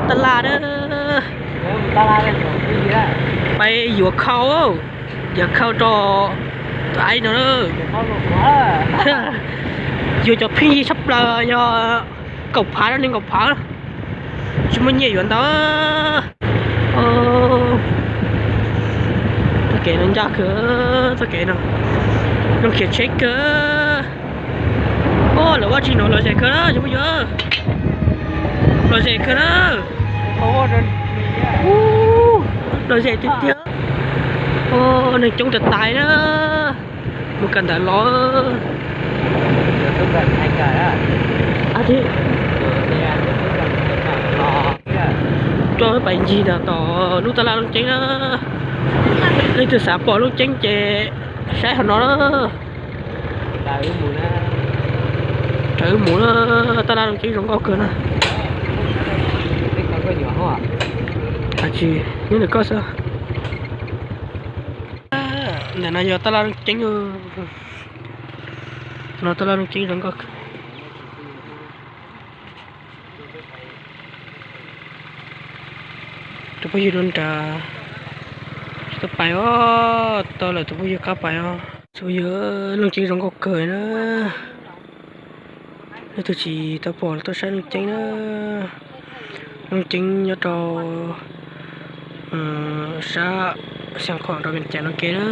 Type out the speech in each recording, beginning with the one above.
Tab laj na, pais yuav khau, yuav khau rau tus aib no. Yuav cov pheej yig tshaj plaws yog kaum phav, nees nkaum phav, tsis muaj nyiaj yuav ntau. Txoj kev no ncaj kawg, txoj kev no zoo khiav tsheb kawg. Lawv ua tsis no los zem kawg na, cov phooj ywg, los zem kawg na. Los zem tiag tiag. Neeg coob tas tas na, mus kawm ntawv los. Tuaj pais ncig ntawm tom lub tab laj Looj Ceeb na. Leej twg xav pom Looj Ceeb ces saib hauv no na. Raws wb mus na, tab laj Looj Ceeb zoo nkauj kawg na. Tsis, nyob ntawm koj xwb. Ntawm no yog tab laj Looj Ceeb. No tab laj Looj Ceeb zoo nkauj kawg. Tus phooj ywg rau nrad, tsis tau pais os, tau lawm tus phooj ywg qab pais os. Tus phooj ywg, Looj Ceeb zoo nkauj kawg na. Leej twg tsis tau pom los tuaj saib Looj Ceeb na. Looj Ceeb nyob rau sab Xeev Khuam rau Vias Cas no ke na.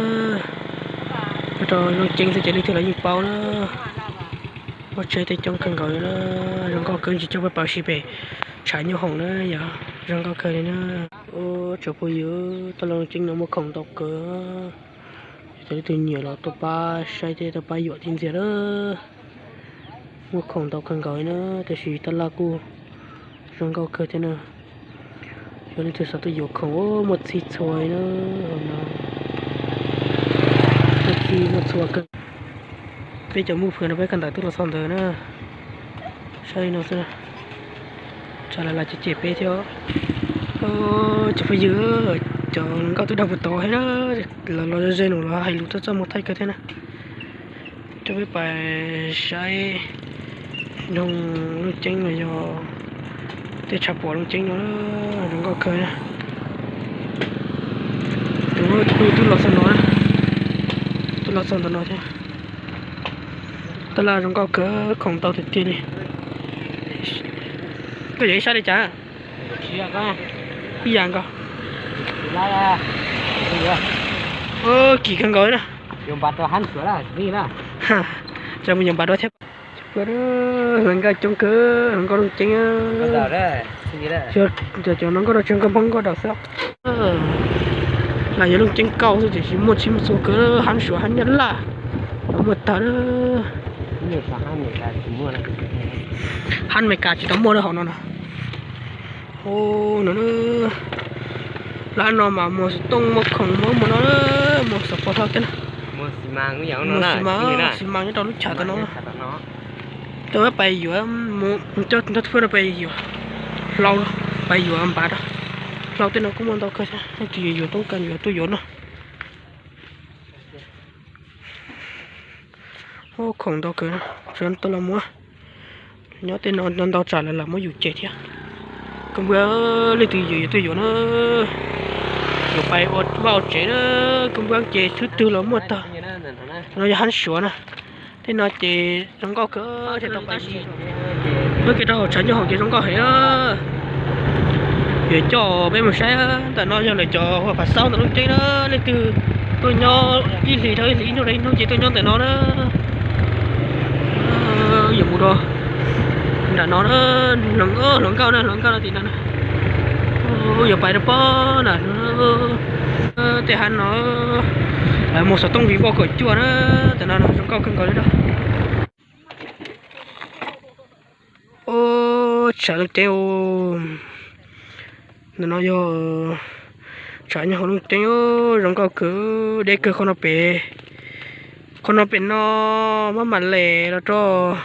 Nyob rau Looj Ceeb xwb ces leej twg los yeej paub na. Muaj tsheb tej coob kawg nkaus li na. Zoo nkauj kawg, ntsis coj peb pais ua si pem tshav nyoob hoom na yom. Zoo nkauj kawg li na. Ua tsoom phooj ywg, tab laj Looj Ceeb no muaj khoom ntau kawg. Yog leej twg nyiam los tuaj pab saib thiab tuaj pab yuam tib ntxiag na. Muaj khoom ntau kawg nkaus li na, tab sis tab laj kuj zoo nkauj kawg thiab na. Yog leej twg xav tuaj yuav khoom, muaj txhij txhua li na. Muaj txhij muaj txhua kawg. Peb cov Hmoob Phwv no peb kawm ntawv twb los txog ntawd na. Saib li no xwb, tsam lawv lam cem cem peb thiab. Cov phooj ywg, cov hluas nkauj twb dag puas tod thiab na, los los ze ze no los hais lus tuaj txaj muag thaij kawg thiab na. Coj peb pais saib nroog Looj Ceeb no yog tej tshav puam Looj Ceeb no zoo nkauj kawg na. Tus phooj ywg twb los txog no, twb los txog ntawm no thiab. Tab laj zoo nkauj kawg, khoom ntau tiag tiag li. Koj yuav ib sab li cas? Ib yam nkaus. Kim kawg nkaus li na. Ces mus yuav npav dua thiab. Hluas nkauj coob kawg, hluas nkauj Looj Ceeb. Cov hluas nkauj no tsis nkauj Hmoob nkauj daws xwb. Lam yuav Looj Ceeb nkauj xwb tiam sis muaj txhij muaj txhua kawg, hab Suav hab Nyab Laj los muaj tag. Hab Amelikas tsis tau muaj hauv no na. Lawv no mas muag xov tooj muag khoom muag ub muag no, muag xov pos hlau tej na. Muag xi mas nyob rau lub chav tom no. Coj peb pais yuav, coj tus phooj ywg no pais yuav hlau, pais yuav npav rau. Hlau tej no kuj muaj ntau kawg, leej twg yuav yuav toob kas yuav tuaj yuav no. Khoom ntau kawg, tsuav tuaj los muab. Nyob tej no ntau tsam lawv lam muab yus cem thiab. Koj npawg, leej twg yuav yuav tuaj yuav na. Yuav pais ua vaj ua tsev na, koj npawg, ces xub twg los muaj tag. No yog hab Suav na. Tej no ces zoo nkauj kawg, thiaj tau pais. Muab kiag rau hauv tshav nyob hauv ces zoo nkauj heev. Yuav coj peb mus saib ntawm no yog lawv cov hu ua Phav Xaub ntawm Looj Ceeb na. Leej twg tuaj nyob ib hlis dhau ib hlis ib hnub dhau ib hnub ces tuaj nyob ntawm no na. Yuav mus rau nram no na, hluas nkauj na, hluas nkauj no tim no na. Yuav pais rau pob na. Tej hav no lawv muag xov tooj vim voj kaum cuaj na, tam no zoo nkauj kawg nkaus li na. Tshav Looj Ceeb, ntawm no yog tshav nyob hauv Looj Ceeb, zoo nkauj kawg, deb kawg qhov no pem. Qhov no pem no maj mam les los rau,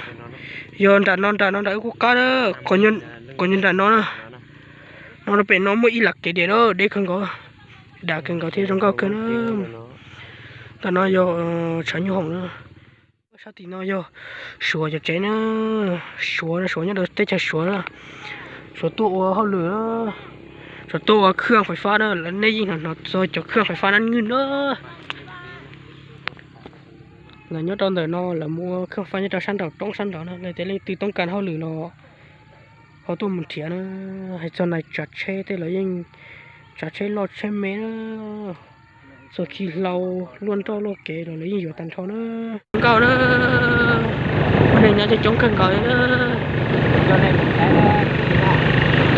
yog nram no, nram no nram wb qub qab na, qhov nyuag nram no na. No pem no muaj ib lam kev diam na, deb kawg nkaus, dav kawg nkaus thiab zoo nkauj kawg na. Tam no yog tshav nyob hauv na. Sab tim no yog Suav cov tsev na, Suav, Suav nyob rau teb chaws Suav na. Suav tuaj ua hauj lwm, suav tuaj ua khaj fais fab na, lawv nej yeej hnov hnov txog cov khaj fais fab na nwj na. Lawv nyob rau ntawm no, lawv mus ua khaj fais fab nyob rau sab nraum roob sab nraud na, lawv tias leej twg toob kas hauj lwm los ho tuaj mus nrhiav na. Hais txog nais tsav tsheb tej los yeej tsav tsheb loj tsheb me na, txog khi hlau luaj nroj luaj kev los lawv yeej yuav tag nrho na. Nkauj na, ua neeg nyob coob coob kawg nkaus li na.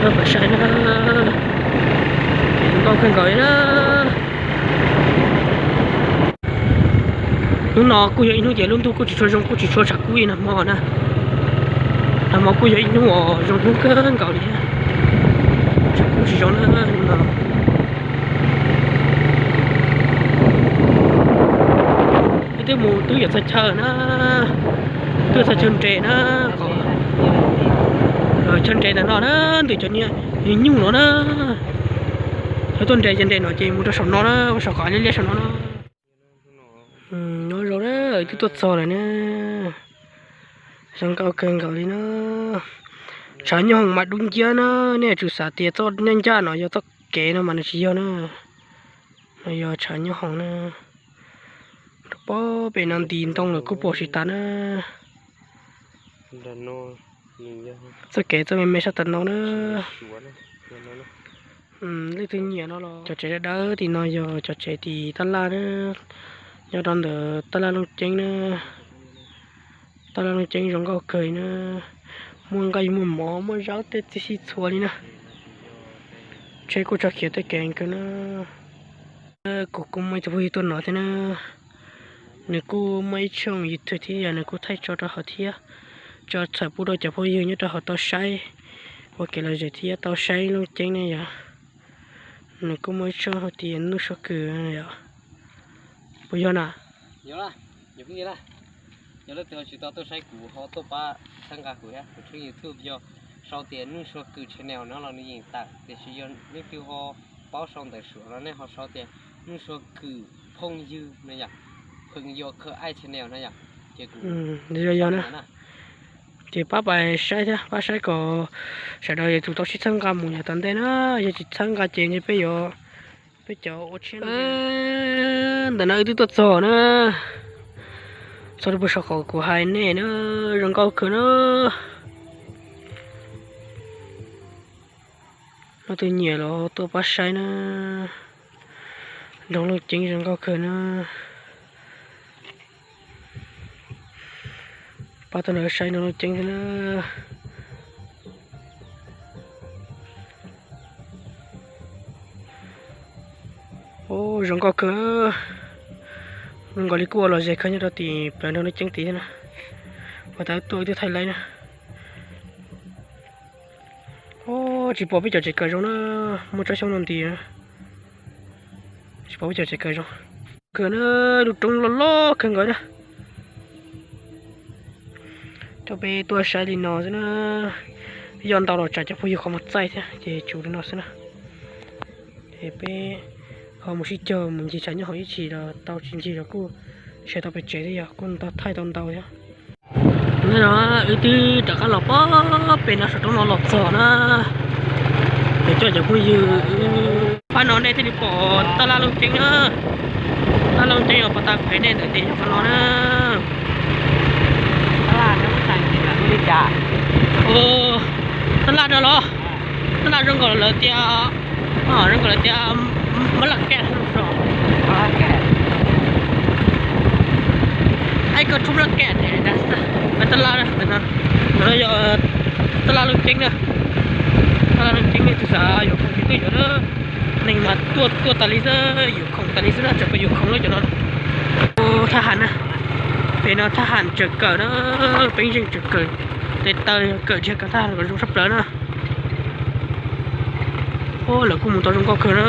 Pab saib na, nkauj kawg nkaus li na. Hnub no kuj yog ib hnub tias lub ntuj kuj tsis tshua zoo, kuj tsis tshua tshav kub li nag hmo na. Nag hmo kuj yog ib hnub uas zoo hnub kawg nkaus li, tshav kub tsis zoo na hnub no. Wb twb mus twb yuav txog chaw na, twb yuav txog chaw nres na, chaw nres ntawm no na, ntawm cov niag nyuj no na. Yog tuaj nres ces nres no ces mus rau saum no na, ua saum qhov liab liab saum no na. Nyob zoo na, wb twb tuaj txog lawm na. Zoo nkauj kawg nkaus li na. Tshav nyooj hoom mas dub nciab na, nej yuav tsum xav tias txoj nyob ncaj no yog txoj kev no mas nws tsis yog na. No yog tshav nyooj hoom na. Rau pem no nti ntoo lawm kuj pom tsis tas na. Txoj kev txoj me me sab tom no na. Leej twg nyiam no los cov tsev dawb dawb tim no yog cov tsev tim tab laj na, nyob rau ntawm tab laj Looj Ceeb na. Tab laj Looj Ceeb zoo nkauj kawg na, muaj nqaij muaj mov muaj zaub tej txhij txhua li na. Tsheb kuj tso khiav tej kev kawg na. Kuv kuj muaj ib tug phooj ywg tuaj no thiab na, nws kuj muaj ib tshooj YouTube thiab yog nws kuj thaij tso rau hauv thiab, tso txhawm pub rau cov phooj ywg nyob rau hauv tau saib, ua kev lom zem thiab tau saib Looj Ceeb ne yom. Nws kuj muaj ib tshooj hais tias Nuj Suav Kws yom. Puas yog na? Yog leej twg ho tsis tau tuaj saib kuv ho tuaj pab txhawb nqa kuv thiab, kuv tshooj YouTube yog sau tias Nuj Suav Kws channel no los nws yeej tawm, tiam sis yog leej twg ho paub sau ntawv Suav los nej ho sau tias Nuj Suav Kws phooj ywg no yom, phooj ywg khaws ai channel no yom. Ces kuv yog yog na, ces pab pais saib thiab, pab saib kom sawv daws yuav tsum tau sib txhawb nqa mus yav tom ntej na, yog tsis txhawb nqa ces peb yuav, peb cov ua tshiab no. Ntawm no wb twb tuaj txog na, txog rau puag saum qhov kuv hais nej na, zoo nkauj kawg na. Leej twg nyiam los tuaj pab saib na, nroog Looj Ceeb zoo nkauj kawg na. Pab tuaj nrog saib nroog Looj Ceeb thiab na. Zoo nkauj kawg, zoo nkaus li kuj ua los ze kawg nyob rau tim plawv nroog Looj Ceeb tid thiab na. Ua tas tuaj wb twb thaij laib na. Tsis pom peb cov tsev kawm zoo na, muaj tsob xyoob no nti, tsis pom peb cov tsev kawm zoo. Kawg na, lub roob loj loj kawg nkaus na. Coj peb tuaj saib li no xwb na, yog ntau los tsam cov phooj ywg qhov muag txaij thiab ces tsum li no xwb na. Es peb ho mus sib cog mus ncig tshav nyob hauv ib chim los tau, tsis ncig los kuj tsis tau pem tsev thiab, yog kuj tau thaij tau ntau thiab. Hnub no wb twb rov qab los pem no saum roob no los txog na, es coj cov phooj ywg. Pab no nej thiaj li pom taj laj Looj Ceeb na. Taj laj Looj Ceeb uas pas tas pem nej ntawm tes yog qhov no na. Taj laj no los, taj laj zoo nkaus lawv tias, zoo nkaus lawv tias mab laj kej. Ai koj tshub mab laj kej, taj laj, no yog taj laj Looj Ceeb na. Taj laj Looj Ceeb nej tus xav yuav khoom ces tuaj yuav na. Neeg mas tuaj tuaj tas li xwb, yuav khoom tas li xwb na, tseem pab yuav khoom lawm cov no. Thaj ham na, pem no thaj ham tseem kawm na, peeb zeej tseem kawm, tes taw kawm dhia kom thaj ham kom zoo tshaj plaws na. Lawv kuj mus tau zoo nkauj kawg na.